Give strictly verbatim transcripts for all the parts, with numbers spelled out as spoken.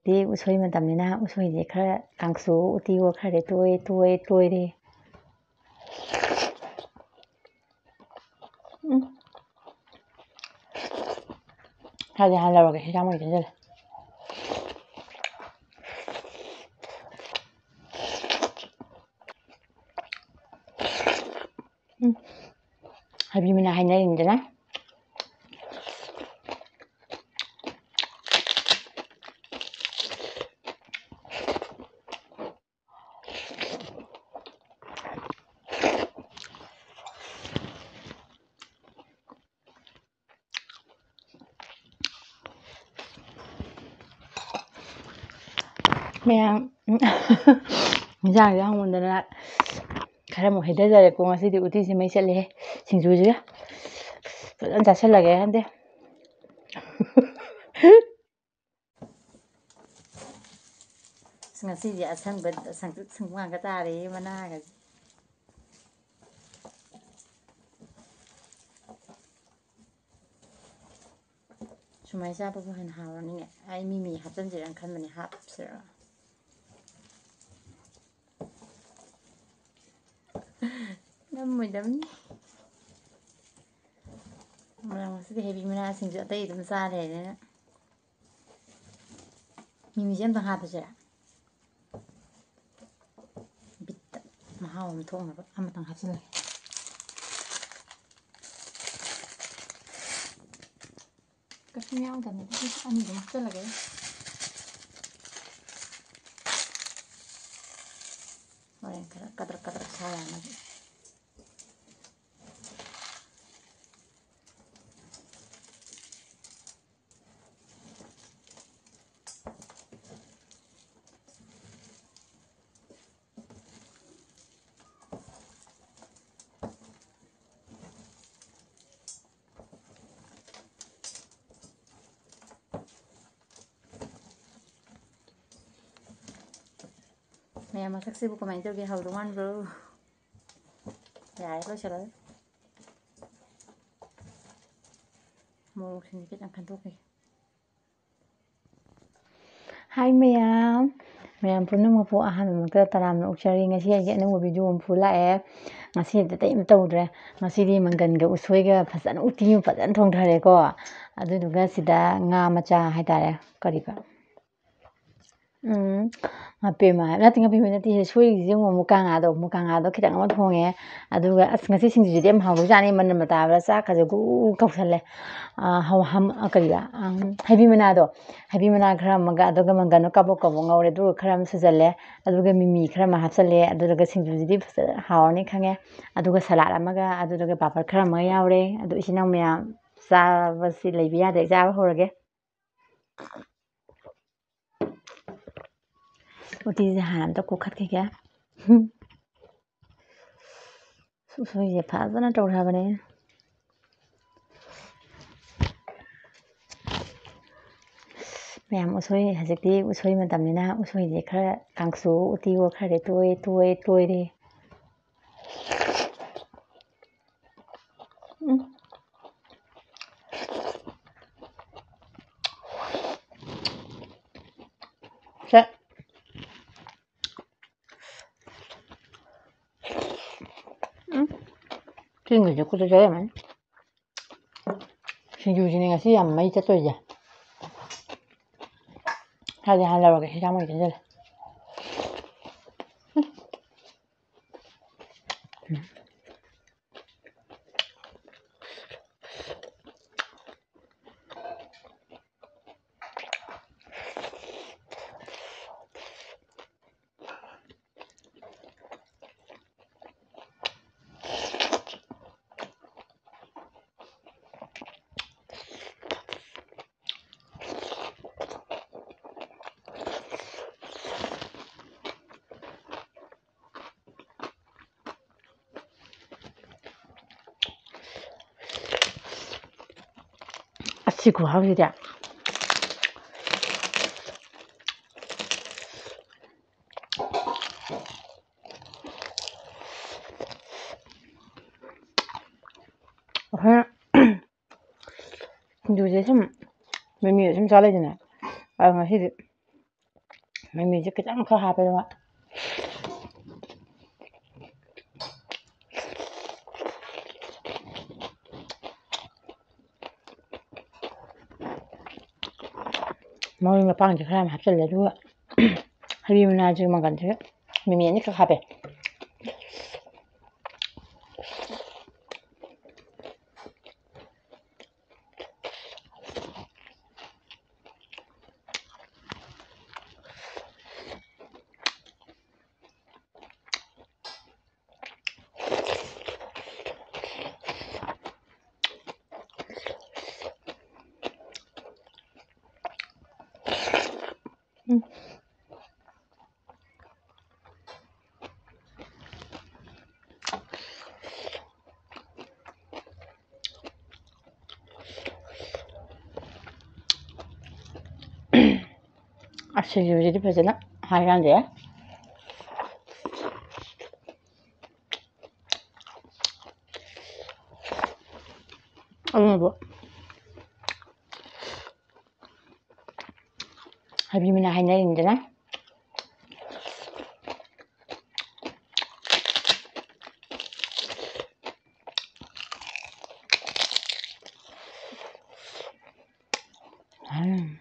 ꯍꯧꯖꯤꯛꯇꯤ ꯎꯁꯣꯏ ꯃꯇꯝꯅꯤꯅ ꯎꯁꯣꯏꯁꯦ ꯈꯔ ꯀꯥꯡꯁꯨ ꯎꯇꯤꯒ ꯈꯔꯗꯤ ꯇꯣꯏ-, ꯇꯣꯏ-, ꯇꯣꯏꯔꯦ꯫ ꯎꯝ꯫ ꯈꯔꯗꯤ ꯍꯥꯟꯅ ꯂꯧꯔꯒꯦ, ꯍꯤꯟꯖꯥꯡ ꯃꯍꯤ ꯆꯦꯟꯁꯤꯜꯂꯦ꯫ ꯎꯝ꯫ ꯍꯩꯕꯤ ꯃꯅꯥ ꯍꯥꯏꯅꯔꯤꯅꯤꯗꯅ꯫ ꯃꯌꯥꯝ, ꯏꯟꯖꯥꯡꯁꯦ ꯍꯪꯃꯟꯗꯅ ꯈꯔ ꯑꯃꯨꯛ ꯍꯩꯊꯖꯔꯦꯀꯣ꯫ ꯉꯁꯤꯗꯤ ꯎꯇꯤꯁꯦ ꯃꯩ ꯆꯠꯂꯦꯍꯦ꯫ ꯁꯤꯡꯖꯨꯁꯤꯒ ꯐꯖꯅ ꯆꯥꯁꯤꯜꯂꯒꯦ ꯈꯟꯗꯦ꯫ ꯑꯁ, ꯉꯁꯤꯗꯤ ꯑꯁꯪꯕ, ꯁꯪꯇ꯭ꯔꯤꯛ ꯁꯪꯕ ꯉꯥꯛꯇ ꯇꯥꯔꯦꯍꯦ, ꯃꯅꯥꯒꯁꯦ꯫ ꯁꯨꯃꯥꯏꯅ ꯆꯥꯕꯕꯨ ꯍꯦꯟꯅ ꯍꯥꯎꯔꯅꯤꯅꯦ꯫ ꯑꯩ ꯃꯤꯃꯤ ꯍꯥꯞꯆꯤꯟꯁꯤꯔꯅ ꯈꯟꯕꯅꯦ, ꯍꯥꯞꯁꯤꯔ? ꯉꯝꯃꯣꯏꯗꯕꯅꯤ꯫ ꯃꯅꯥ ꯃꯁꯤꯡꯗꯤ ꯍꯩꯕꯤ ꯃꯅꯥꯁꯤꯡꯁꯨ ꯑꯇꯩ ꯑꯗꯨꯝ ꯆꯥꯔꯦ ꯍꯥꯏꯗꯅ꯫ ꯃꯤꯃꯤꯁꯦ ꯑꯝꯇꯪ ꯍꯥꯞꯄꯁꯤꯔꯥ? ꯕꯤꯠꯇ ꯃꯍꯥꯎ ꯑꯃ ꯊꯣꯛꯅꯕ ꯑꯃꯇꯪ ꯍꯥꯞꯆꯤꯜꯂꯒꯦ꯫ ꯀꯩꯁꯨꯝ ꯌꯥꯎꯗꯕꯅꯤꯗ, ꯑꯅꯤ ꯑꯗꯨꯝ ꯍꯥꯞꯆꯤꯜꯂꯒꯦ꯫ ꯍꯣꯔꯦꯟ ꯈꯔ ꯀꯗ꯭ꯔꯛ ꯀꯗ꯭ꯔꯛ ꯁꯥ ꯌꯥꯅꯕ꯫ ꯃꯌꯥꯝ, ꯃꯁꯛꯁꯤꯕꯨ ꯀꯃꯥꯏꯅ ꯇꯧꯒꯦ? ꯍꯥꯎꯗꯧ ꯃꯥꯟꯕ꯭ꯔꯣ? ꯌꯥꯔꯦ, ꯂꯣꯏꯁꯤꯜꯂꯒꯦ꯫ ꯃꯣꯔꯣꯛꯁꯤꯡꯁꯦ ꯈꯤꯇꯪ ꯈꯟꯗꯣꯛꯈꯤꯒꯦ꯫ ꯍꯥꯏ ꯃꯌꯥꯝ, ꯃꯌꯥꯝ ꯄꯨꯝꯅꯃꯛꯄꯨ ꯑꯍꯥꯟꯕꯃꯛꯇ ꯇꯔꯥꯝꯅ ꯑꯣꯛꯆꯔꯤ꯫ ꯉꯁꯤ ꯑꯩꯒꯤ ꯑꯅꯧꯕ ꯚꯤꯗꯤꯑꯣ ꯑꯃ ꯄꯨ ꯂꯥꯛꯑꯦ꯫ ꯉꯁꯤꯗꯤ ꯑꯇꯩ ꯑꯃ ꯇꯧꯗ꯭ꯔꯦ꯫ ꯉꯁꯤꯗꯤ ꯃꯪꯒꯟꯒ ꯎꯁꯣꯏꯒ ꯐꯖꯅ ꯎꯇꯤ ꯑꯃ ꯐꯖꯅ ꯊꯣꯡꯊꯔꯦꯀꯣ꯫ ꯑꯗꯨꯗꯨꯒ ꯁꯤꯗ ꯉꯥ ꯃꯆꯥ ꯍꯥꯏꯇꯥꯔꯦ, ꯀꯔꯤꯕ? ꯎꯝ, ꯉꯥꯄꯦꯝꯃ ꯍꯥꯏꯕ ꯅꯠꯇꯦ, ꯉꯥꯄꯦꯝꯃ ꯅꯠꯇꯦ, ꯁꯣꯏꯔꯤꯁꯦ ꯌꯦꯡꯉꯣ, ꯃꯨꯀꯥ ꯉꯥꯗꯣ, ꯃꯨꯀꯥ ꯉꯥꯗꯣ ꯈꯤꯇꯪ ꯑꯃ ꯊꯣꯡꯉꯦ꯫ ꯑꯗꯨꯒ ꯑꯁ, ꯉꯁꯤ ꯁꯤꯡꯖꯨꯁꯤꯗꯤ ꯌꯥꯝ ꯍꯥꯎꯗꯣꯏꯖꯥꯠꯅꯤ, ꯃꯅꯝ ꯇꯥꯕꯗ ꯆꯥꯛꯀꯁꯦ ꯒꯨ ꯒꯨ ꯀꯧꯁꯜꯂꯦ꯫ ꯑꯥ, ꯍꯧ-, ꯍꯝ-, ꯑꯥ, ꯀꯔꯤꯕ? ꯑꯥ, ꯍꯩꯕꯤ ꯃꯅꯥꯗꯣ, ꯍꯩꯕꯤ ꯃꯅꯥ ꯈꯔ ꯑꯃꯒ, ꯑꯗꯨꯒ ꯃꯪꯒꯟꯗꯣ ꯀꯥꯕꯣꯛ ꯀꯥꯕꯣꯛ ꯉꯧꯔꯦ, ꯑꯗꯨꯒ ꯈꯔ ꯑꯃ ꯁꯨꯖꯜꯂꯦ, ꯑꯗꯨꯒ ꯃꯤꯃꯤ ꯈꯔ ꯑꯃ ꯍꯥꯞꯆꯜꯂꯦ, ꯑꯗꯨꯗꯨꯒ ꯁꯤꯡꯖꯨꯁꯤꯗꯤ ꯐꯖꯅ ꯍꯥꯎꯔꯅꯤ ꯈꯪꯉꯦ꯫ ꯑꯗꯨꯒ ꯁꯂꯥꯠ ꯑꯃꯒ, ꯑꯗꯨꯗꯨꯒ ꯄꯥꯄꯔ ꯈꯔ ꯑꯃꯒ ꯌꯥꯎꯔꯦ꯫ ꯑꯗꯨ ꯏꯆꯤꯟ ꯏꯅꯥꯎ ꯃꯌꯥꯝ ꯆꯥꯕꯁꯤ ꯂꯩꯕ ꯌꯥꯗꯦ, ꯆꯥꯕ ꯍꯧꯔꯒꯦ꯫ ꯎꯇꯤꯁꯦ ꯍꯥꯟꯅ ꯑꯝꯇ ꯀꯣꯛꯈꯠꯈꯤꯒꯦ꯫ ꯎꯁꯣꯏꯁꯦ ꯐꯖꯅ ꯇꯧꯔꯕꯅꯦ꯫ ꯃꯌꯥꯝ ꯎꯁꯣꯏ, ꯍꯧꯖꯤꯛꯇꯤ ꯎꯁꯣꯏ ꯃꯇꯝꯅꯤꯅ ꯎꯁꯣꯏꯁꯦ ꯈꯔ ꯀꯥꯡꯁꯨ ꯎꯇꯤꯋꯣ ꯈꯔꯗꯤ ꯇꯣꯏ-, ꯇꯣꯏ-, ꯇꯣꯏꯔꯦ꯫ ꯎꯝ꯫ ꯁꯦ꯫ ꯎꯝ꯫ ꯆꯤꯡꯒꯤꯁꯦ ꯈꯨꯠꯇ ꯆꯥꯔꯝꯃꯅꯤ꯫ ꯁꯤꯡꯖꯨꯁꯤꯅꯦ ꯉꯁꯤ ꯌꯥꯝ ꯃꯩ ꯆꯠꯇꯣꯏꯁꯦ꯫ ꯍꯥꯏꯗꯤ ꯍꯥꯏꯔ ꯂꯧꯔꯒꯦ, ꯍꯤꯟꯖꯥꯡ ꯃꯩ ꯆꯪꯁꯤꯜꯂꯦ꯫ ꯑꯁꯤ ꯈꯨꯍꯥꯎꯁꯤꯗꯤ꯫ ꯑꯩꯈꯣꯏꯅ ꯁꯤꯡꯖꯨꯁꯦ ꯁꯨꯝ ꯃꯤꯃꯤꯗ ꯁꯨꯝ ꯆꯥ ꯂꯩꯗꯅ, ꯑꯗꯣ ꯉꯁꯤꯗꯤ ꯃꯃꯤꯁꯦ ꯈꯤꯇꯪ ꯈꯔ ꯍꯥꯞꯄꯦ, ꯑꯗꯨꯒ ꯃꯔꯣꯏ ꯃꯄꯥꯡꯁꯦ ꯈꯔ ꯌꯥꯝ ꯍꯥꯞꯆꯤꯜꯂꯦ, ꯑꯗꯨꯒ ꯍꯩꯕꯤ ꯃꯅꯥꯁꯤꯒ ꯃꯪꯒꯟꯁꯤꯒ ꯃꯤꯃꯤ ꯑꯅꯤꯈꯛ ꯍꯥꯞꯄꯦ꯫ ꯎꯝ꯫ ꯑꯁ, ꯁꯤꯡꯖꯨꯁꯤꯗꯤ ꯐꯖꯅ ꯍꯥꯏ ꯀꯥꯟꯗꯦ꯫ ꯑꯗꯨꯅꯕꯨ ꯍꯩꯕꯤ ꯃꯅꯥ ꯍꯥꯏꯅꯔꯤꯅꯤꯗꯅ꯫ ꯎꯝ꯫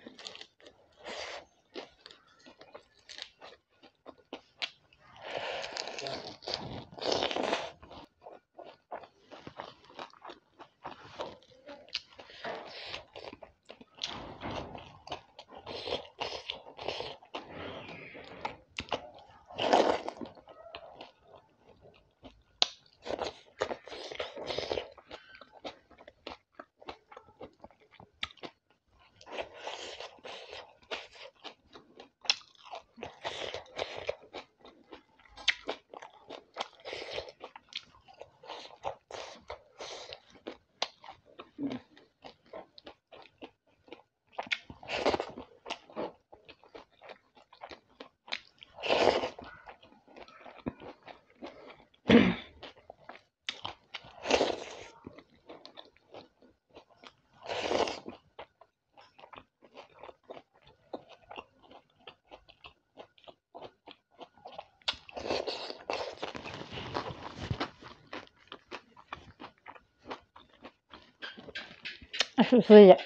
ꯎꯁꯣꯏꯁꯦ꯫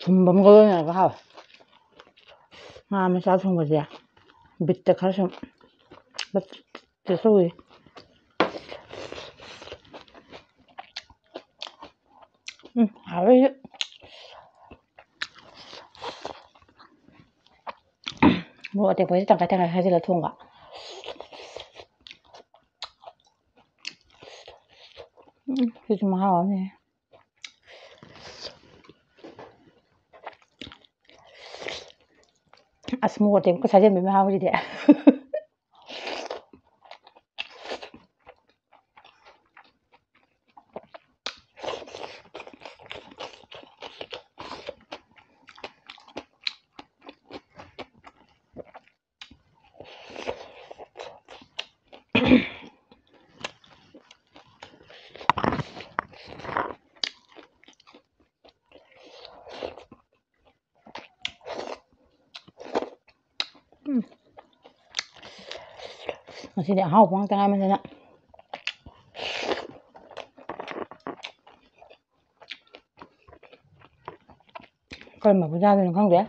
ꯊꯨꯝꯕ ꯑꯃꯒ ꯂꯣꯏꯅꯔꯒ ꯍꯥꯎꯋꯦ꯫ ꯉꯥ ꯃꯆꯥ ꯊꯣꯡꯕꯁꯦ ꯕꯤꯠꯇ ꯈꯔ ꯁꯨꯝ ꯇꯦꯁ ꯇꯧꯏ꯫ ꯎꯝ, ꯍꯥꯎꯋꯦ꯫ ꯃꯣꯔꯣꯛ ꯑꯇꯦꯛꯄꯁꯦ ꯇꯪꯈꯥꯏ ꯇꯪꯈꯥꯏ ꯈꯥꯏꯖꯤꯜꯂ ꯊꯣꯡꯕ꯫ ꯎꯝ, ꯁꯤꯁꯨ ꯃꯍꯥꯎ ꯑꯃꯅꯤ꯫ ꯑꯁ, ꯃꯣꯔꯣꯛ ꯑꯇꯦꯛꯄ ꯁꯥꯖꯟꯕꯒꯤ ꯃꯍꯥꯎꯁꯤꯗꯤ꯫ ꯎꯝ꯫ ꯉꯁꯤꯗꯤ ꯑꯍꯥꯎꯕ ꯉꯥꯛꯇ ꯉꯥꯏꯃꯟꯗꯅ ꯀꯔꯝꯕꯕꯨ ꯆꯥꯗꯣꯏꯅꯣ ꯈꯪꯗꯦ꯫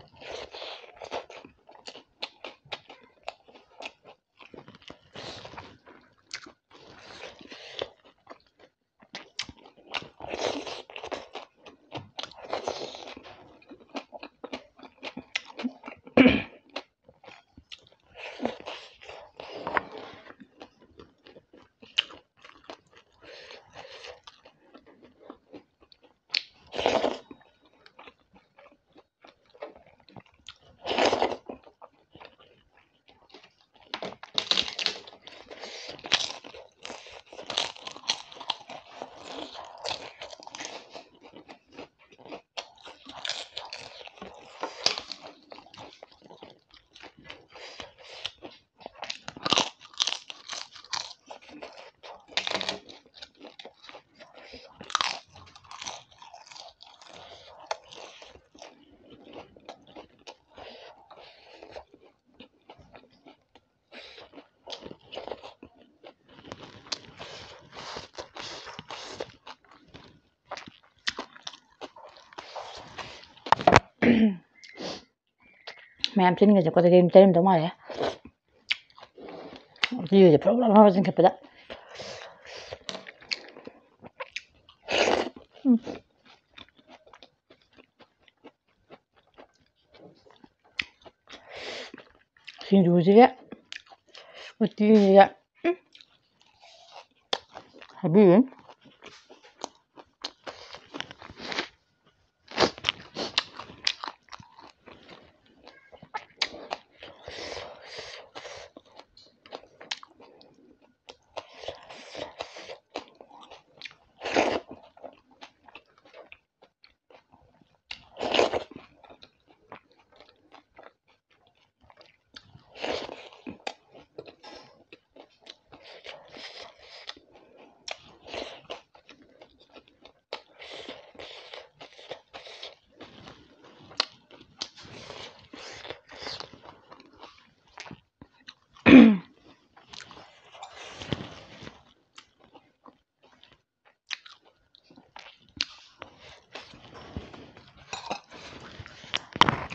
ꯃꯌꯥꯝ ꯆꯤꯟꯒꯁꯦ ꯀꯣ ꯆꯒꯦꯝ ꯆꯥꯔꯝꯗꯧ ꯃꯥꯜꯂꯦ꯫ ꯎꯇꯤꯒꯁꯦ ꯐ꯭ꯔꯣ ꯐ꯭ꯔꯣ ꯐ꯭ꯔꯣ ꯆꯤꯡꯈꯠꯄꯗ꯫ ꯎꯝ꯫ ꯁꯤꯡꯖꯨꯁꯤꯒ ꯎꯇꯤꯁꯤꯒ꯫ ꯎꯝ꯫ ꯍꯥꯏꯕꯤꯌꯨ꯫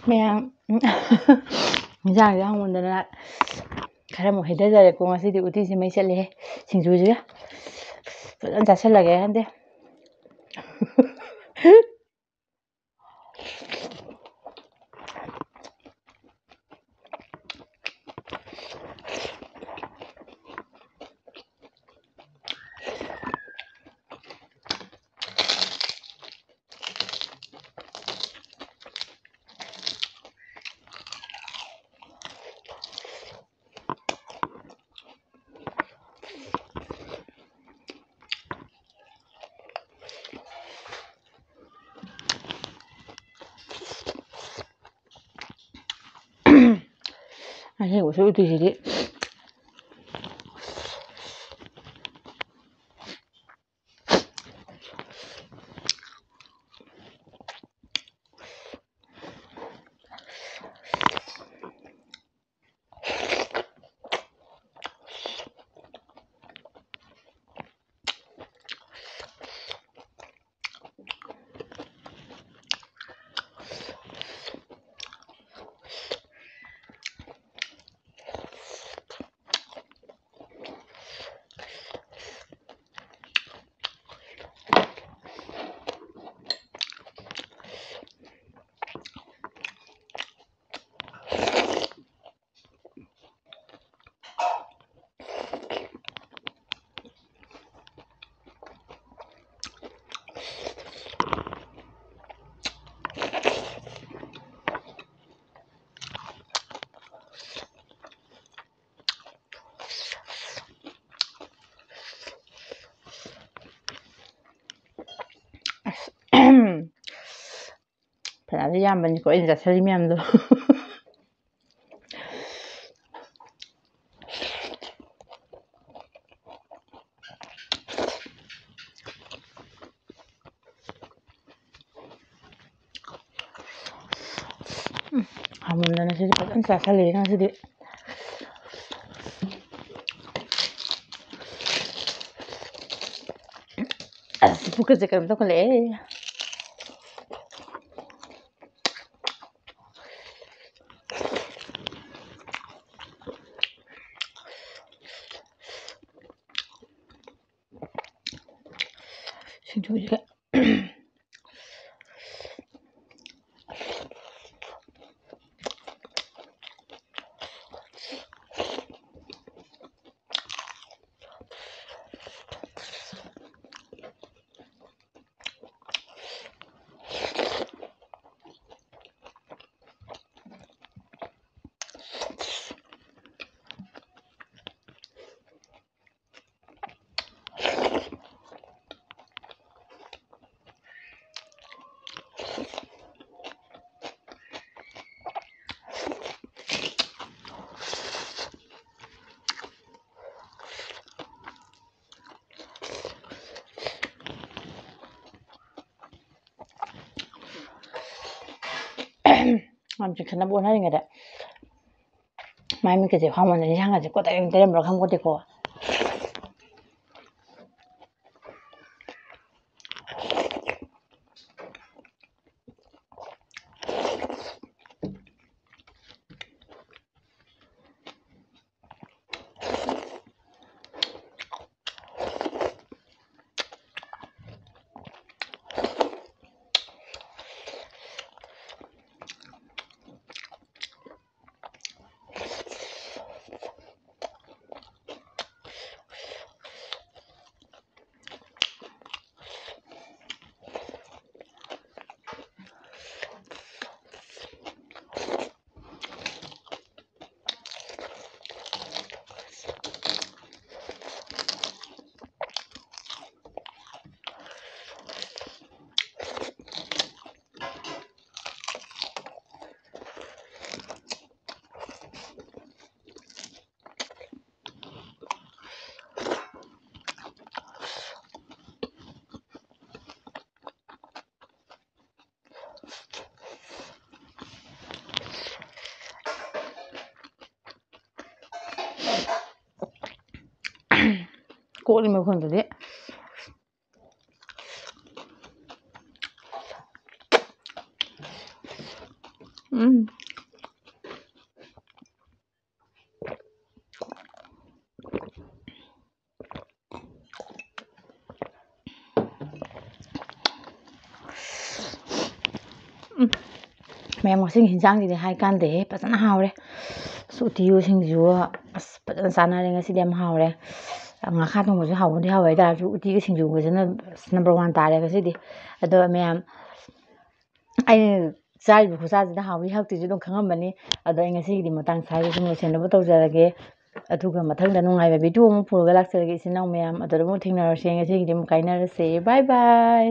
ꯃꯌꯥꯝ, ꯏꯟꯖꯥꯡꯁꯦ ꯍꯪꯃꯟꯗꯅ ꯈꯔ ꯑꯃꯨꯛ ꯍꯩꯊꯖꯔꯦꯀꯣ꯫ ꯉꯁꯤꯗꯤ ꯎꯇꯤꯁꯦ ꯃꯩ ꯆꯠꯂꯦꯍꯦ꯫ ꯁꯤꯡꯖꯨꯁꯤꯒ ꯐꯖꯅ ꯆꯥꯁꯤꯜꯂꯒꯦ ꯈꯟꯗꯦ꯫ ꯑꯁꯦꯡꯕ ꯎꯁꯣꯏ ꯎꯇꯤꯁꯤꯗꯤ꯫ ꯌꯥꯝꯕꯅꯤꯀꯣ ꯑꯩꯅ ꯆꯥꯁꯜꯂꯤ ꯃꯌꯥꯝꯗꯣ꯫ ꯎꯝ, ꯍꯥꯎꯃꯟꯗꯅ ꯁꯤꯗꯤ ꯐꯖꯅ ꯆꯥꯁꯜꯂꯦ ꯉꯁꯤꯗꯤ꯫ ꯑꯁ, ꯄꯨꯛꯀꯁꯦ ꯀꯩꯅꯣꯝ ꯇꯧꯈꯠꯂꯛꯑꯦ꯫ ꯁꯤꯡꯖꯨꯁꯦ꯫ ꯌꯥꯝ ꯆꯤꯛꯁꯟꯅꯕ ꯑꯣꯟꯅꯔꯤꯉꯩꯗ ꯃꯥꯏ ꯃꯤꯠꯀꯁꯦ ꯐꯥꯎꯃꯟꯗꯅ ꯏꯟꯁꯥꯡꯒꯁꯦ ꯀꯣꯠꯇꯩ ꯇꯩꯔꯝꯕ꯭ꯔꯥ ꯈꯪꯄꯣꯠꯇꯦꯀꯣ꯫ ꯀꯣꯠꯂꯤ ꯃꯈꯣꯟꯗꯨꯗꯤ꯫ ꯎꯝ꯫ ꯎꯝ꯫ ꯃꯌꯥꯝ, ꯉꯁꯤꯒꯤ ꯍꯤꯟꯖꯥꯡꯁꯤꯗꯤ ꯍꯥꯏ ꯀꯥꯟꯗꯦꯍꯦ, ꯐꯖꯅ ꯍꯥꯎꯔꯦ꯫ ꯑꯁ, ꯎꯇꯤꯌꯣ ꯁꯤꯡꯖꯨꯋꯣ, ꯑꯁ, ꯐꯖꯅ ꯆꯥꯅꯔꯦ ꯉꯁꯤꯗꯤ, ꯌꯥꯝ ꯍꯥꯎꯔꯦ꯫ ꯉꯥꯈꯥ ꯊꯣꯡꯕꯁꯨ ꯍꯥꯎꯕꯨꯗꯤ ꯍꯥꯎꯋꯦ, ꯍꯥꯏ ꯇꯥꯔꯁꯨ ꯎꯇꯤꯒ ꯁꯤꯡꯖꯨꯒꯁꯤꯅ ꯑꯁ number one ꯇꯥꯔꯦ ꯉꯁꯤꯗꯤ꯫ ꯑꯗꯣ ꯃꯌꯥꯝ, ꯑꯩꯅ ꯆꯥꯔꯤꯕ ꯈꯨꯠꯁꯥꯁꯤꯗ ꯍꯥꯎꯏ ꯍꯥꯎꯇꯦꯁꯨ ꯑꯗꯨꯝ ꯈꯪꯉꯝꯃꯅꯤ꯫ ꯑꯗꯣ ꯑꯩ ꯉꯁꯤꯒꯤꯗꯤ ꯃꯇꯥꯡ ꯁ꯭ꯋꯥꯏꯗ ꯁꯨꯝ ꯂꯣꯏꯁꯤꯟꯅꯕ ꯇꯧꯖꯔꯒꯦ꯫ ꯑꯗꯨꯒ ꯃꯊꯪꯗ ꯅꯨꯡꯉꯥꯏꯕ video ꯑꯃ ꯄꯨꯔꯒ ꯂꯥꯛꯆꯔꯒꯦ ꯏꯆꯤꯟ ꯏꯅꯥꯎ ꯃꯌꯥꯝ꯫ ꯑꯗꯨꯗ ꯑꯃꯨꯛ ꯊꯦꯡꯅꯔꯁꯦ꯫ ꯉꯁꯤꯒꯤꯗꯤ ꯑꯃꯨꯛ ꯀꯥꯏꯅꯔꯁꯦ꯫ Bye bye꯫